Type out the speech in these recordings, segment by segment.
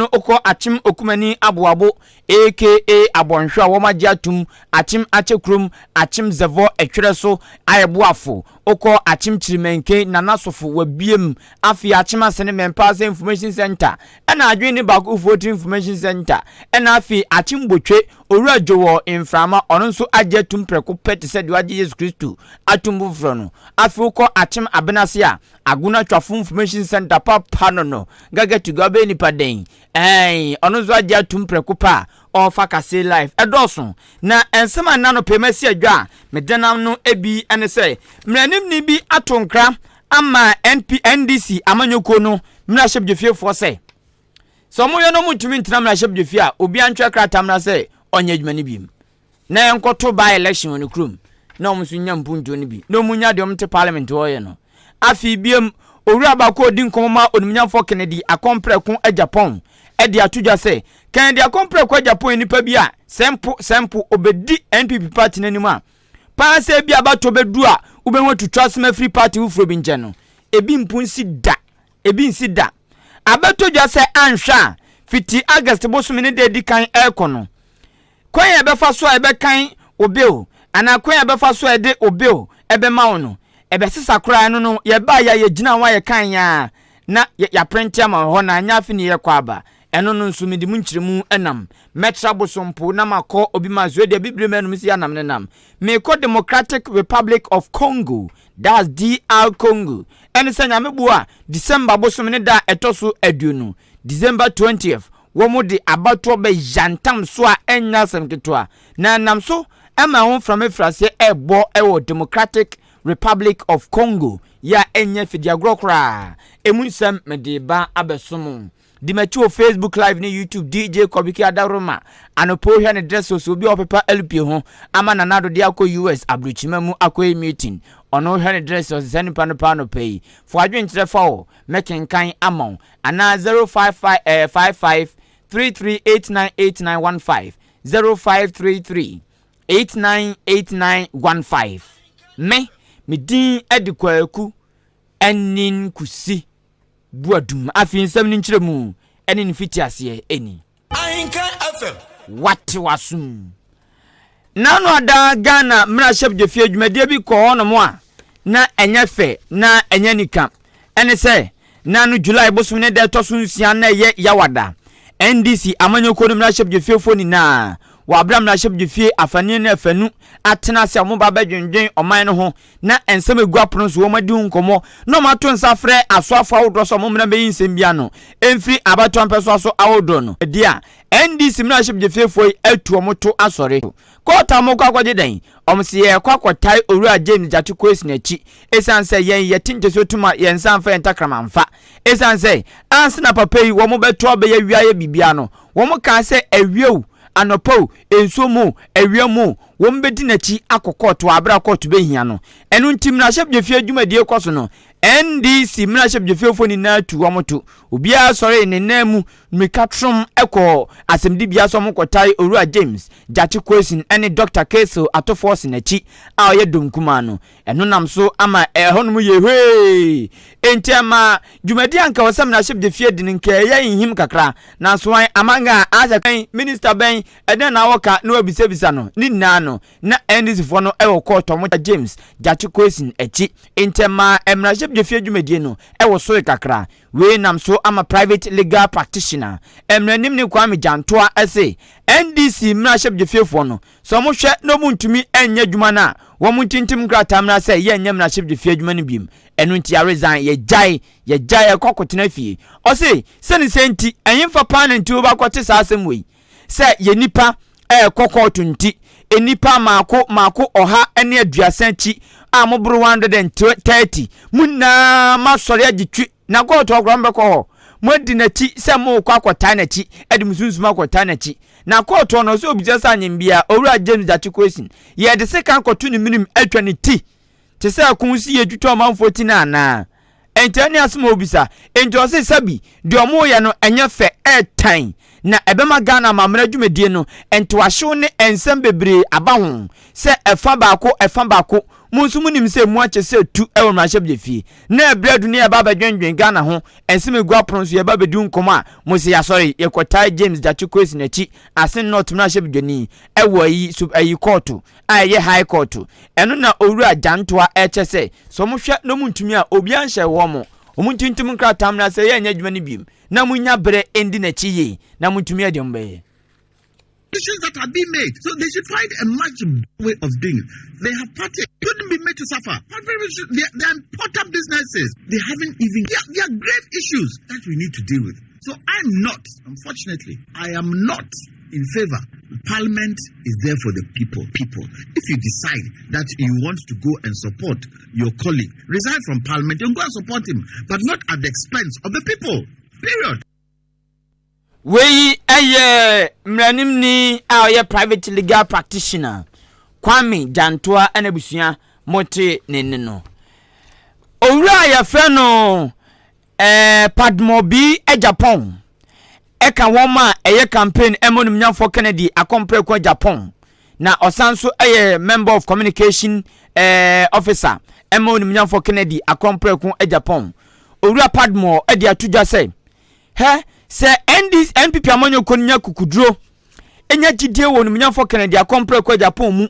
no wokɔ Akyem Okumani Aboabo aka Abɔnhwɛ a wɔn agye atum, Akyem Akyɛ Kurom, Akyem Zɛvɔ Ɛtwerɛ so ayɛ boafo, wokɔ Akyem Kyirimanke Nana Sofo wabiem, afei Akyem Asene Mɛmpaase Information Centre ɛna Adwene ne Baako Fuotiri Information Centre ɛna afei Akyem Botwe Owura Joe wɔ mframa ɔno nso agye atum prɛko pɛ te sɛ deɛ wagye Yesu Kristo atum foforɔ no. Afei wokɔ Akyem Abenase a Agona Twafo Information Centre papa no no, Gaga Tuga ɔbɛyɛ nipa dɛn? Ɛɛn, ɔno nso agye atum prɛko pɛ a ɔrefa Kasee Life. Ɛdɔɔso. Na nsɛm a nna anɔpa yi masi adwa a medenam no bi ne sɛ, mmaranimni bi ato nkra ama NP, NDC amanyɔkuo no mmarahyɛbdwafiefoɔ sɛ, sɛ wɔyɛ no wɔntumi ntena mmarahyɛbdwafie a, obiara ntwerɛ krataa mmra sɛ ɔnyɛ adwuma no biom. Na yɛnkɔto by election wɔ ne kurom na wɔn nso nya mpuntuo no bi na wɔn nya deɛ wɔn te parliament hɔ yɛ no. Afei biom, owura baako a ɔdi nkɔmmɔ ma onimnyamfoɔ Kennedy Akɔmprɛko Agyapong de ato dwa sɛ, Kennedy Akɔmprɛko Agyapong yɛ nipa bi a sɛ mpo sɛ mpo ɔbɛdi NPP party no anim a, paa sɛ ebi abatoɔ bɛdu a wobɛhu atutu asɛm afiri party foforɔ bi nkyɛn no, ebi mpo nsi da, ebi nsi da. Abɛtɔ dwa sɛ anhwɛ a, fiti August bosome ne da edi kan rekɔ no, Kwan a yɛbɛfa so a yɛbɛkan wo bill anaa kwan a yɛbɛfa so a yɛde wo bill bɛma wo no, ɛbɛsesa koraa. Ɛno no, yɛbaeɛ a yɛgyina ho a yɛkan a na yɛaprente ama wɔ hɔ na anyɛ afe ne yɛrekɔ aba. Ɛno no nso, mede mu nkyerɛmu nam. Mɛtra Bosompo na makɔ obi ma so deɛ bibire m'anum si anam ne nam. Merekɔ Democratic Republic of Congo, that's DR Congo. Ɛne sɛ Nyame boa a, December bosome ne da a ɛtɔ so 20, December 20th, Wɔde abatoɔ bɛyantam so a ɛnyɛ asɛm ketewa, na ɛnam so ma ɛho mframa firi aseɛ rebɔ wɔ Democratic Republic of Congo yi a ɛnyɛ fediagorɔ koraa. Emu nsɛm mede reba abɛso mo. Di m'akyi wɔ Facebook Live ne YouTube DJ Kobiki Adaworoma. Anɔpa yi wohwɛ ne dress ɔsɛ obi a ɔpepa LP ho ama Nana Addo de akɔ US abrokyima mu akɔyɛ meeting. Ɔno wohwɛ ne dress ɔsɛ saa nipa no paa anɔpa yi. Fa w'adwenkyerɛ fa hɔ, mɛkenkan ama wo. Anaa 055 ɛɛ 55 33 89 89 15 0533 89 89 15 Me, me din de Kwaku Anin Kusi Boadum. Afei nsɛm no nkyerɛmu ne ne mfitiaseɛ ni. Ahenkan FM. Wate w'asom. N'ano ada Ghana mmarahyɛbdwafie dwumadie bi kɔɔ hɔnom a na ɛnyɛ fɛ na ɛnyɛ anika. Ɛne sɛ, na no July bosome ne da ɛtɔ so nsia na ɛyɛ Yawada. NDC amanyɔkuo no mmarahyɛbdwafiefoɔ nyinaa wɔ aberɛ a mmarahyɛbdwafie afanu ne afanu atena ase a wɔba abɛdwendwen ɔman no ho na nsɛm a ɛgu apono so wɔn adi ho nkɔmmɔ na wɔn ato nsa afrɛ asoafoɔ ahodoɔ sɛ wɔn mmra mmɛyi nsɛm bi ano mfiri abatoɔ mpɛsoa so ahodoɔ no adi a NDC mmarahyɛbadwafiefoɔ yi atu wɔn to asɔre. Kɔɔto a wɔkɔ akɔgye dɛn? Wɔn se yɛrekɔ akɔtae Owura James Gyakye Quayson akyi esiane sɛ yɛn yɛte ntesuo tom a yɛn nsa mfa yɛn takrama mfa. Esiane sɛ ansa na papa yi wɔn bɛto abɛyɛ awia ayɛ biribiara no, wɔn kaa sɛ awia o, anɔpa o, nsuo mu o, awia mu o, wɔn bɛdi n'akyi akɔ kɔɔto wɔ abere a kɔɔto bɛhia no. Ɛno nti mmarahyɛbadwafie dwumadie kɔ so no, NDC mmarahyɛbadwafiefoɔ nyinaa tu wɔn to. Obiara sɔree ne nan mu mmirika trom kɔɔ asɛmdibea sɛ wɔnkɔtae Owura James Gyakye Quayson ne Dɔkta Cassiel Ato Forson akyi a ɔyɛ dɔm kumaa no. Ɛno nam so ama ɛhɔnom yɛɛ hwee. Enti ɛmaa dwumadi a anka ɛwɔ sɛ mmarahyɛbadwafie di no nka ɛyɛ nhim kakra. Nanso wɔn amanga a asɛ bɛn, minista bɛn, ɛdɛn na wɔka na wɔabisabisa no, ne nyinaa no, na NDCfoɔ no wɔ kɔɔto a wɔtaa James Gyakye Quayson akyi. Enti ɛmaa mmarahyɛbadwafie dwumadie no wosoe kakra. Wei nam so ama private legal practitioner, mmaranimni Kwame Gyantoa se NDC mmarahyɛbdwafiefoɔ no, sɛ wɔhwɛ na wɔntumi nyɛ adwuma no a, wɔntintim nkrataa mmra sɛ yɛnyɛ mmarahyɛbdwafie adwuma no biom. Ɛno nti yɛaresign, yɛgyae, yɛgyae, yɛkɔ akɔtena fie. Ɔse, sɛne sɛ nti, ɛhefa paa na nti wobɛakɔte saa asɛm wei? Sɛ yɛn nnipa rekɔ kɔɔto nti, nnipa mmaako mmaako 130 akyi a moboro 130, mo nyinaa moasɔre agye twi, na kɔɔto hɔ koraa mobɛkɔ hɔ. Moadi n'akyi sɛ morekɔ akɔtaa n'akyi, de mo sunsum akɔtaa n'akyi. Na kɔɔto hɔ no, ɔsɛ obisa sɛ anyem biara, Owura James Gyakye Quayson, yɛde sekan kɔto ne menem atwa ne ti te sɛ ɛko si yɛtwitwa ɔmanfoɔ ti no anaa? Enti ɛne asɛm a ɔbisa. Enti ɔse sɛbi deɛ ɔmo yɛ no ɛnyɛ fɛ, ɛɛtan, na ɛbɛma Ghana amammerɛ dwumadie no ntoahyew ne nsɛm bebree aba ho sɛ ɛfa baako ɛfa baako. Mo nso monim sɛ emu akyɛ sɛ tu wɔ mmarahyɛbadwafie. Na ɛberɛ adu na yɛba abɛdwendwen Ghana ho nsɛm egu apono so, yɛba abɛdi nkɔmmɔ a, mo se yɛasɔre, yɛkɔtae James Gyakye Quayson akyi, Asen North mmarahyɛbadwani, wɔ ayi, so ayi kɔɔto a ɛyɛ High Court. Ɛno na Owura Gyantoa ɛkyɛ sɛ, sɛ wɔhwɛ na wɔntumi a, obiara nhyɛ wɔn. Wɔntintim nkrataa mmra sɛ yɛnyɛ adwuma no biom, na monya berɛ ndi n'akyi yie, na motumi yɛ deɛ mobɛyɛ. Decisions that are being made. So they should find a much way of doing it. They have party couldn't be made to suffer. They are important businesses. They haven't even they are grave issues that we need to deal with. So I'm not, unfortunately, I am not in favor. Parliament is there for the people. People. If you decide that you want to go and support your colleague, resign from parliament and go and support him, but not at the expense of the people. Period. Wei yɛ mmaranimni a ɔyɛ private legal practitioner Kwame Gyantoa na abusua mote ne nne no. Owura a yɛfrɛ no eh, Padmobi Agyapong ɛka wɔn a ɛyɛ campaign ɛma onimnyamfoɔ Kennedy Akɔmprɛko Agyapong na ɔsan nso yɛ member of communication eh, officer ɛma onimnyamfoɔ Kennedy Akɔmprɛko Agyapong. Owura Padmore de ato dwa sɛ Hɛ, sɛ NDC, NPP amanyɔkuo no nya kukuduro, nya gyidie wɔ onimnyamfoɔ Kennedy Akɔmprɛko Agyapong mu,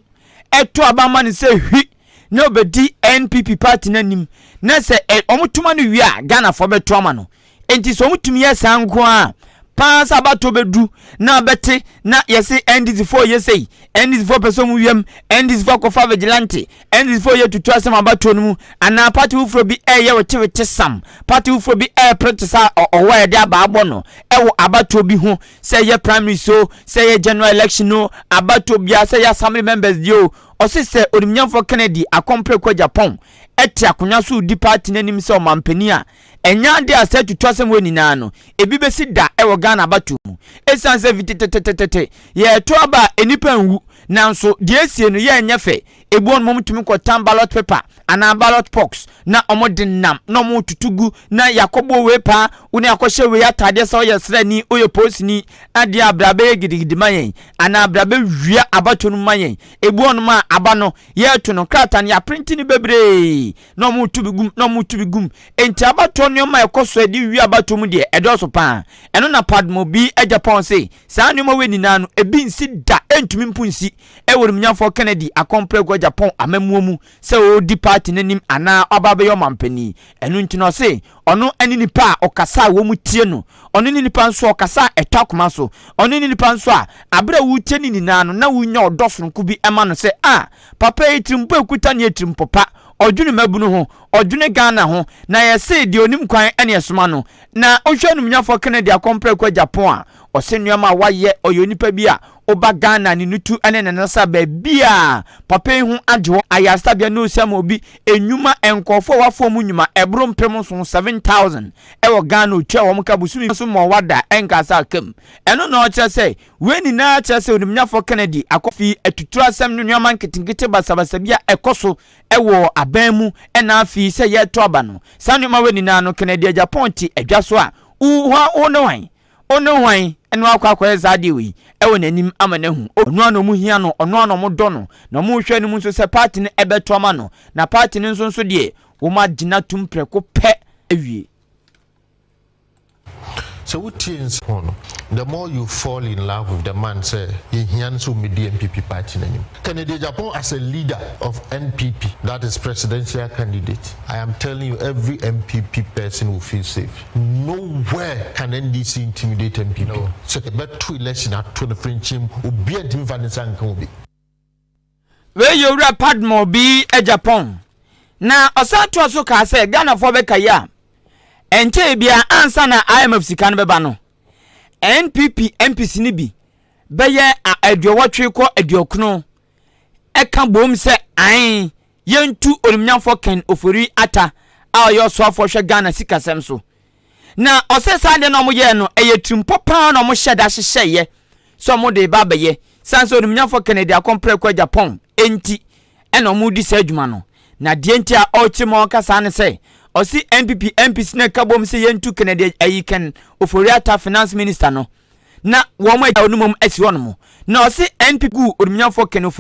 ɛto aba ma no sɛ hwi na ɔbɛdi NPP party no anim, na sɛ ɛ, wɔn toma no wie a, Ghanafoɔ bɛto ama no. Enti sɛ wɔtumi yɛ saa nko a, paa sɛ abatoɔ bɛdu na abɛte na yɛse NDC foɔ yɛ sei, NDC foɔ pɛ sɛ wɔn wiem, NDC foɔ akɔfa vigilante, NDC foɔ yɛ tutu asɛm abatoɔ no mu, anaa party foforɔ bi ɛyɛ wetewete sam, party foforɔ bi ɛrepere te sɛ ɔwɔ a yɛde aba abɔ no ɛwɔ abatoɔ bi ho, sɛ ɛyɛ primaries o, sɛ ɛyɛ general election o, abatoɔ biara, sɛ ɛyɛ assembly members deɛ o, ɔse sɛ Onimnyamfoɔ Kennedy Akɔmpreko Agyapong ɛte akonnwa so redi party no anim sɛ ɔmampanin a, ɛnyɛ ade a saa tutu asɛm wei nyinaa no, ebi bɛsi da wɔ Ghana abatoɔ mu. Ɛsiane sɛ fi tetetetete yɛreto aba a nnipa nwu, nanso deɛ ɛsie no yɛ nyɛ fɛ. Ebi wɔ nom wɔtumi kɔtam ballot paper anaa ballot box na wɔde nam na wɔtutu gu na yɛakɔbɔ wei paa, wo ne akɔhyɛ wei ataadeɛ sɛ woyɛ sraani, woyɛ polisini, adeɛ a bra bɛyɛ gidigidi ma yɛn anaa bra bɛwia abatoɔ no mu ma yɛn. Ebi wɔ nom a aba no yɛreto no krataa no yɛaprinte no bebree na wɔreto bi gum na wɔreto bi gum. Enti abatoɔ nneɛma a ɛkɔ so de wie abatoɔ mu deɛ, ɛdɔɔso paa. Ɛno na Padmo B. Agyapong se saa nneɛma wei nyinaa no, ebi nsi da, ɛntumi mpo nsi wɔ Onimnyamfoɔ Kennedy Akɔmprɛko Agyapong amammuo mu sɛ ɔredi party no anim anaa ɔba abɛyɛ ɔmampanin. Ɛno nti no ɔse ɔno ne nipa a ɔkasa a wɔtie no, ɔno ne nipa nso a ɔkasa a ɛtɔ akoma so, ɔno ne nipa nso a aberɛ a woretie no nyinaa no na wonya ɔdɔ sononko bi ma no sɛ ah papa yi tirimpɔ a ɛkuta no yɛ tirimpɔ pa, ɔdwene mmabunu ho, ɔdwene Ghana ho, na yɛse deɛ ɔnim kwan ne ɛsoma no. Na wohwɛ Animuonyamfoɔ Kennedy Akɔmprɛko Agyapong a, ɔse nnoɔma a wayɛ, ɔyɛ onipa bi a woba Ghana ne nutu ne ne nasa baabiaa, papa yi ho agye hɔ, ayaresabea no ɔsi ama obi, nnwuma, nkurɔfoɔ a wafa wɔn nnwuma ɛboro mpem nson, 7,000, ɛwɔ Ghana ɔtua wɔn ka bosome nso ma wada ɛnkaa sɛ aka mu. Ɛno na ɔkyerɛ sɛ Wei nyinaa kyerɛ sɛ Onimnyafo Kennedy akɔ fi atuturasɛm ne nneɛma nketenkete basabasa bi a ɛkɔ so wɔ aban mu na afei sɛ yɛreto aba no. Saa nneɛma wei nyinaa no, Kennedy Agyapong te adwa so a, wo wo ne hwan? Wo ne hwan na wakɔ akɔyɛ saa adeɛ wei wɔ n'anim ama no ahu? Ɔno ara na wɔhia no, ɔno ara na wɔdɔ no, na wɔrehwɛ anim nso sɛ party no bɛto ama no, na party no nso nso deɛ, wɔagyina atom prɛko pɛ awie. Sɛ wo tie nsɛm ho no, the more you fall in love with the man sɛ yɛhia no sɛ ɔmmɛdi NPP party no anim. Kennedy Agyapong as a leader of NPP that is presidential candidate, I am telling you every NPP person will feel safe. Nowhere can NDC intimidate NPP. Sɛ yɛbɛto election ato no frenkyem, obiara ntumi mfa ne nsa nka obi. Wei yɛ Owura Padmore B. Agyapong. Na ɔsan toa so kaa sɛ Ghanafoɔ bɛkae a, ɛnkyɛe biara ansa na IMF sika no bɛba no, NPP MPs no bi bɛyɛ aduɔwɔtwe kɔ aduokron ɛka boom sɛ ae yɛntu onimnyamfoɔ Ken Ofori Atta a ɔyɛ ɔsoafoɔ hwɛ Ghana sikasɛm so. Na ɔsɛ saa adeɛ no a wɔyɛɛ no ɛyɛ tirimpɔ paa na wɔhyɛ da hyehyɛeɛ sɛ wɔde reba abɛyɛ. Sane sɛ onimnyamfoɔ Kennedy Akɔmprɛko Agyapong nti ɛna wɔredi saa adwuma no. Na deɛ nti a ɔrekyerɛ mu a ɔka saa ne sɛ, ɔse NPP MPs no ɛka bom sɛ yɛntu Kennedy ayi Ken Ofori-Atta finance minister no na wɔn agya ɔno mmom asi hɔ nom. Na ɔse NPP guu onimnyamfoɔ Ken Ofori.